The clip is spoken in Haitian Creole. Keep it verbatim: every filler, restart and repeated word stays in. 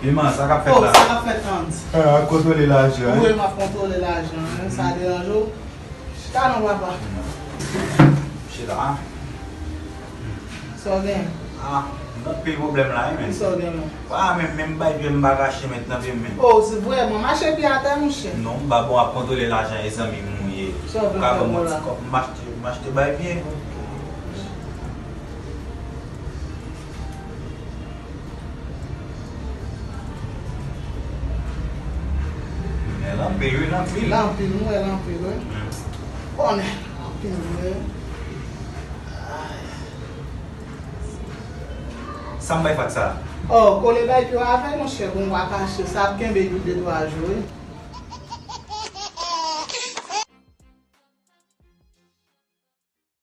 Wi man, sa k ap fèt la? Oh, sa k ap fèt, Hans? Ah, ap kontwole lajan, wi, wi, m ap kontwole lajan, wi. Sa deranje w? Chita non, papa. Chita. Sa w gen? Ah, m gen anpil pwoblèm la, wi, men. Sa w gen, non? Ah, men, men m bay pye m pa kache mentnan, pye m, men. Oh, se vrèman, mache pye atè, monchè. Non, m pa bon ap kontwole lajan, e zanmi m ou ye. Sa w vle fè la? Ou ka ban m yon ti kòb, m achte, m achte bay pye. Men l anpil, wi, l anpil. L anpil, m wè l anpil, wi. Konnen, l anpil, wi. Sa m bay fat sa? Oh, kole bay pye w avè l, monchè, pou m pa kache. Sa ap kenbe pou de twa jou, wi.